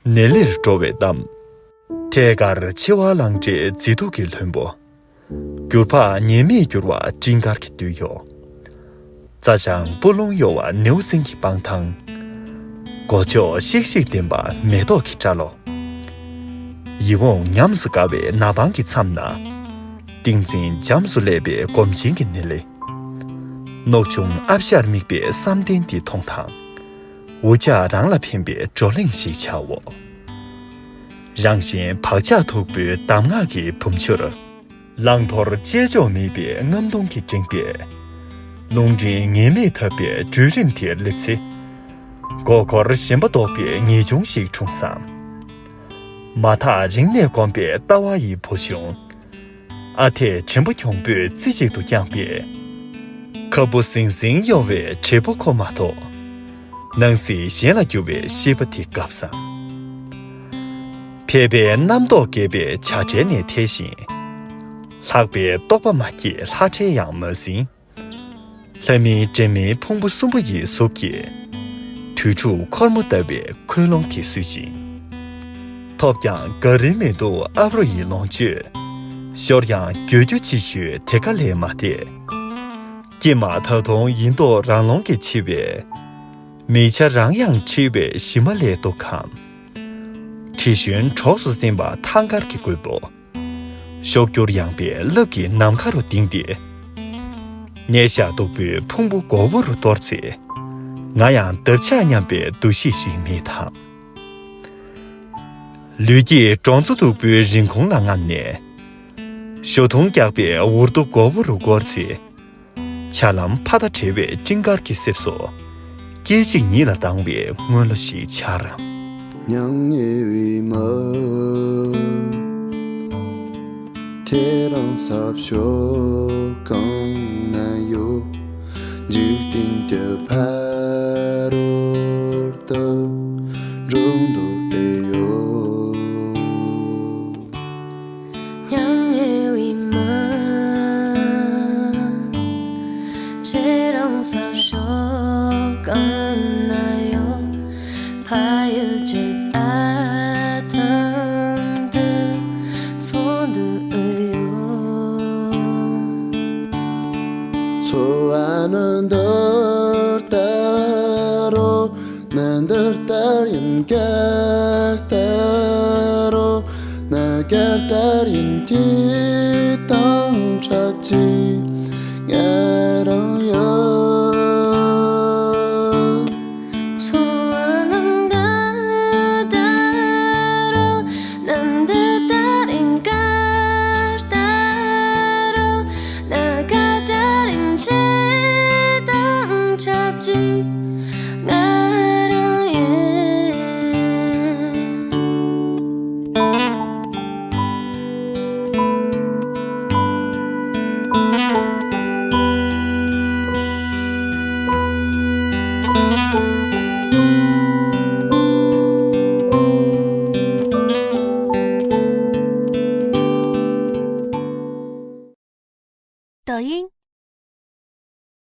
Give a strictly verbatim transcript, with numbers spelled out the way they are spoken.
ནེ་ལིར་འགྲོ་བའི་གཏམ། ཐད་ཀར་མཆེ་བ་གླང་འདྲའི་མཛེས་སྡུག་གི་ལྷུན་པོ། འགྱུར་བག་ཉེས་མེད་འགྱུར་བ་སྤྲིན་དཀར་གྱི་སྟོད་གཡོགས། རྩྭ་ལྗང་སྤུ་ལོང་གཡོ་བ་ནེའུ་གསིང་གི་སྤང་ཐང་། སྒོ་ཕྱོགས་ཤིག་ཤིག་ལྡན་པ་མེ་ཏོག་གི་སྐྲ་ལོ། ཡིད་འོང་ཉམས་སུ་དགའ་བའི་ནགས་སྤང་གི་མཚམས་ན། ཏིང་འཛིན་འཇམ་སུ་ཀླས་པའི་སྒོམ་ཆེན་གྱི་ནེ་ལི། རྣོ་ཆུང་ཨ་ཤར་དམིགས་པའི་བསམ་གཏན་འདི་མཐོང་དང་། འུ་ཅག་རང་ལ་ཕན་པའི་བགྲོ་གླེང་ཞིག་བྱའོ། རང་གཞན་བག་ཆགས་མཐུག་པོའི་གདམས་ངག་གི་བུམ་ཆུར། བླང་དོར་བཅས་འཇོག་མེད་པའི་རྔམ་གདུང་གི་འགྲེང་བུས། རླུང་འཕྲིན་ངེས་མེད་འཐབ་པའི་སྒྲོལ་རིམ་དེར་སླེབས་ཚེ། མགོ་འཁོར་ཞེན་པ་ལྡོག་པའི་ངེས་འབྱུང་ཞིག་འཁྲུངས་སམ། མ་ཐག་རིང་ནས་བསྒོམས་པའི་ལྟ་བ་ཡི་བུ་ཆུང་། ཨ་འཐས་དྲན་པ་གྱོང་པོས་རྩེ་གཅིག་ཏུ་བརྐྱངས་པས། ཁ་སྦུབ་ཟིང་ཟིང་གཡོ་བའི་དྲེད་པ་ཁོ་མ་གཏོགས། སྣང་སྲིད་གཞན་ལ་རྒྱུ་བའི་ཤེས་པ་དེ་འགབ་སམ། ཕལ་པའི་རྣམ་རྟོག་རྒས་པའི་བྱ་བྲལ་ནས་ཐལ་ཞིང་། ལྷག་པའི་རྟོག་པ་མ་སྐྱེས་ལྷ་བྲལ་ཡང་མ་ཟིན། ལྷ་མིན་འདྲེ་མིན་ཕུང་པོ་གསུམ་པོ་ཡི་གཟུགས་ཀྱིས། དུས་འཁྲུགས་འཁོར་མོ་ལྟ་བུའི་འཁོན་ལོང་གིས་བསུས་ཤིང་། ཐོབ་ཀྱང་དགའ་རིན་མི་འདུག་ཨབ་རོ་ཡི་ལོངས་སྤྱོད། ཤོར་ཡང་འགྱོད་རྒྱུ་ཅི་ཡོད་དེ་ག་ལས་མ་འདས། ཀྱེ་མ་ད་དུང་ཡིན་མདོག་རང་ལོང་གིས་འཆི་བས། མི་བྱ་རང་ཡང་འཁྲི་བའི་གཞི་མ་ལས་སྡུག་གམ། དྲི་བཞོན་གྲོགས་སུ་སིམ་པ་ཐང་དཀར་གྱི་རྒོད་པོ། གཤོག་འགྱུར་ཡངས་པའི་རླབས་ཀྱི་ནམ་མཁའ་རུ་ལྡིང་སྟེ། ཉེ་ཞག་སྟུག་པོའི་ཕུང་པོ་མགོ་བོ་རུ་གཏོར་ཚེ། ང་ཡང་འདབ་ཆགས་མཉམ་པའི་འདུ་ཤེས་ཤིག་མེད་དམ། ལུས་ཀྱི་གྲོང་ཚོ་སྟུག་པོའི་རིན་གོང་ལ་རྔམ་ནས། ཞོ་མཐུང་རྒྱག་པའི་འུར་རྡོ་མགོ་བོ་རུ་བསྐོར་ཚེ། འཆར་ལམ་ཕ་མཐའ་བྲལ་བའི་སྤྲིན་དཀར་གྱི་གསེབ་སུ། སྐད་ཅིག་ཉིད་ལ་ལྡང་བའི་སྔོན་ལོ་ཞིག་འཆར། མྱ་ངན་བའི་མི། ཁྱེད་རང་ས་ཕྱོགས་གང་ན་ཡོད། འཇིག་རྟེན་གྱི་ཕ་རོལ་ཏུ་འགྲོ་འདོད་དེ་ཡོད། མྱ་ངན་བའི་མི། ཁྱེད་རང་ས་ཕྱོགས་གང་ན་ཡོད། ཕ་ཡུལ་གྱི་རྩྭ་ཐང་དུ་འཚོ་འདོད་ཡོད། འཚོ་བ་ནི་འདི་ལྟར་རོ། ནི་འདི་ལྟར་ཡིན་ག་ལྟར་རོ། ནི་ག་ལྟར་ཡིན་དེ་དང་འདྲ་ཅིག་ང་རང་ཡོད། འཚོ་བ་ནི་འདི་ལྟར་རོ། ནི་འདི་ལྟར་ཡིན་ག་ལྟར་རོ། ནི་ག་ལྟར་ཡིན་ཁྱེད་དང་འདྲ་ཅིག་ང་རང་ཡིན།